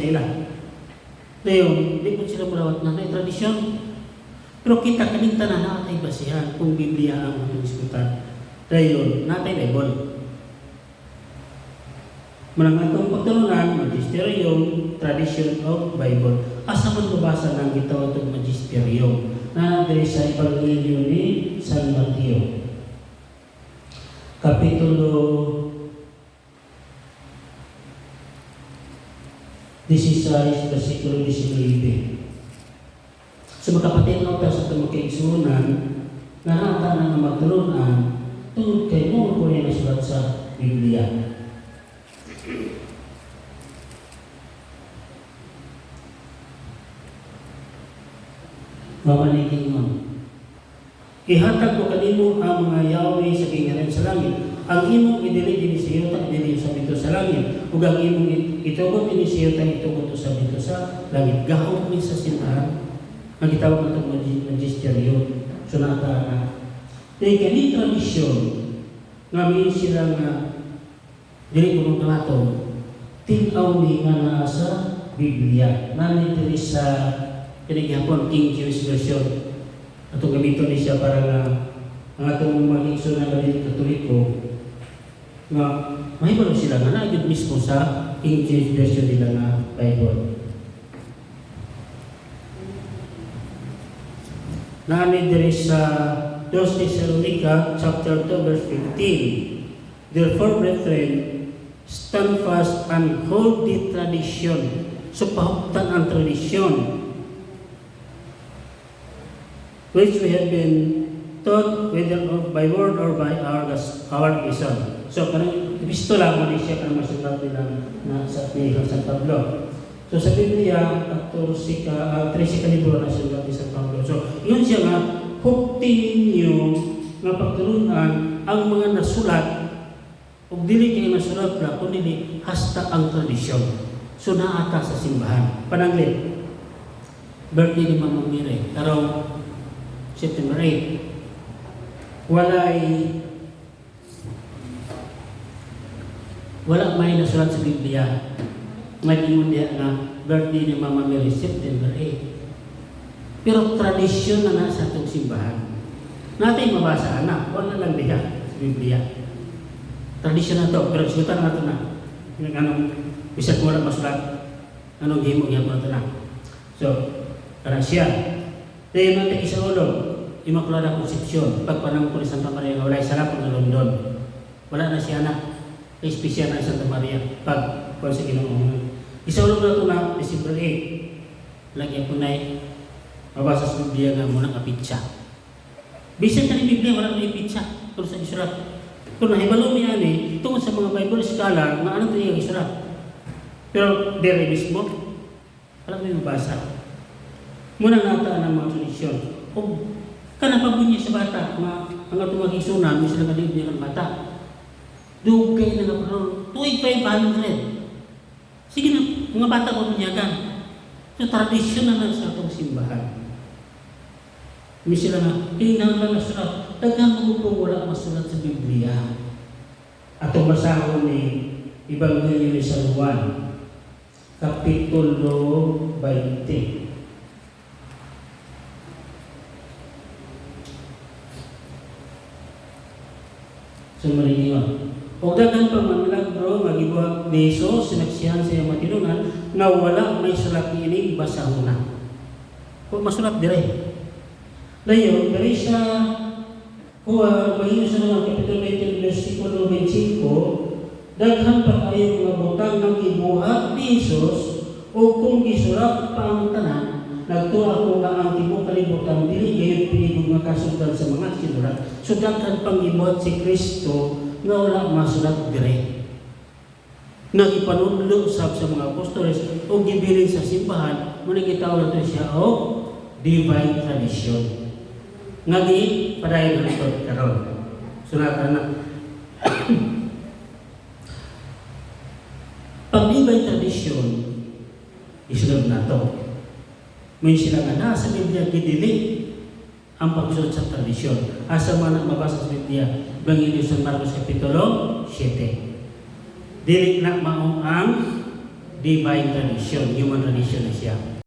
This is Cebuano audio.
Ila. Dayon, di po sila mulawat na may tradisyon. Pero kita kaning tanan naa tay basihan kung Biblia ang atong isgutan. Dayon, naa tay Bible. Manang atong pagtulunan, Magisterium, Tradition of Bible. Asa man mabasa ng gitawag itong Magisterium na diri sa Ebanghelyo ni San Mateo. Kapitulo 16, versikulo 19. So makapatinaw ta sa atong kaigsuonan nga nata na nga magtulunan tungod kay mo ko niya nasulat sa Biblia. Mamanigingon. Ihatag ko kanimo ang mga yawi sa gingharian sa langit. Ang imong idili dinhi sa yuta, idili sa dito sa langit. Ug ang imong itugot dinhi sa yuta, itugot sa dito sa langit. Gahom ni sa simbahan. Ang gitawag natong magisterium. Sunata na. Kaya kani tradisyon nga may sila nga dili ko nung dawaton, tin-aw ni nga naa sa Biblia. Nani diri sa kini gihapon King James Version. Atong gamiton ni siya para nga ang atong mga igsoon nga dili Katoliko nga mahibalo sila nga naa gyud mismo sa King James Version nila nga Bible. Naani diri sa 2 Thessalonica chapter 2 verse 15. Therefore, brethren, stand fast and hold the tradition. So pahuptan ang tradisyon which we have been taught, whether of by word or by our epistle. So kanang epistola mo ni siya kanang masulat nila na sa ni San Pablo. So sa Biblia, 14 ka, 13 ka libro na sulat ni San Pablo. So yun siya nga hupti ninyo nga pagtulunan ang mga nasulat ug dili kay nasulat ra kundi hasta ang tradisyon. So naata sa simbahan. Pananglit, birthday ni Mama Mary karong September 8. Wala may nasulat sa Biblia nga diha nga birthday ni Mama Mary September 8. Pero tradisyon na nasa atong simbahan. Natin mabasa na, wala lang diha sa Biblia. Tradisyon na to, pero sulatan na to na. Anong bisag wala masulat, anong himo gyapon na to na. So, kana siya. Dayon natin isa ulo, Immaculada Concepcion, pagpanangko ni Santa Maria nga walay salapon nga London. Wala na siya na. Espesyal na Santa Maria pag kuan sa Ginoo. Isa ulo na to na December 8. Lagi ako na mabasa sa Biblia nga muna nga pitsa. Bisan ka ni Biblia, wala na pitsa. Kung sa isulat. Kung nahibalo mi ani, tungod sa mga Bible scholar, nga ano ito yung isulat. Pero dire mismo, wala may mabasa. Muna nata ng mga tradisyon. O kana pabunya sa bata, nga ang atong mga isunan, may sila kalib niya ng bata. Dugay na nga panahon, tuig 500. Sige na, mga bata ko bunyagan. So tradisyon na lang sa atong simbahan. May sila nga, hinang lang nasulat. Daghan mo kung wala masulat sa Biblia. Atong basahon ni Ebanghelyo ni San Juan, Kapitulo 20. So mariningon. Og daghan pa mga milagro nga gibuhat ni Jesus sinaksihan sa iyang matinunan nga wala may sulat niini basahona. Kung masulat dire. Dayon diri sa kuha mahimo sa mga Kapitulo 20 versikulo 25, daghan pa kayo mga butang nga gibuhat ni Jesus o kung gisulat pa ang tanan, nagtuo ako nga ang tibuok kalibutan dili gayud pinigong nga kasugdan sa mga sinulat. So daghan pang gibuhat si Kristo nga wala masulat dire. Nga gipanudlo sab sa mga apostoles o gibilin sa simbahan, muna gitawag nato siya og divine tradition. Nga gi padayon hangtod karon. Sulatan na. Pag divine tradition, isunod na to. May sila nga nasa Biblia gidili ang pagsunod sa tradisyon. Asa man ang mabasa sa Biblia, Ebanghelyo sa Marcos Kapitulo 7. Dili na mao ang Divine tradition, human tradition na siya.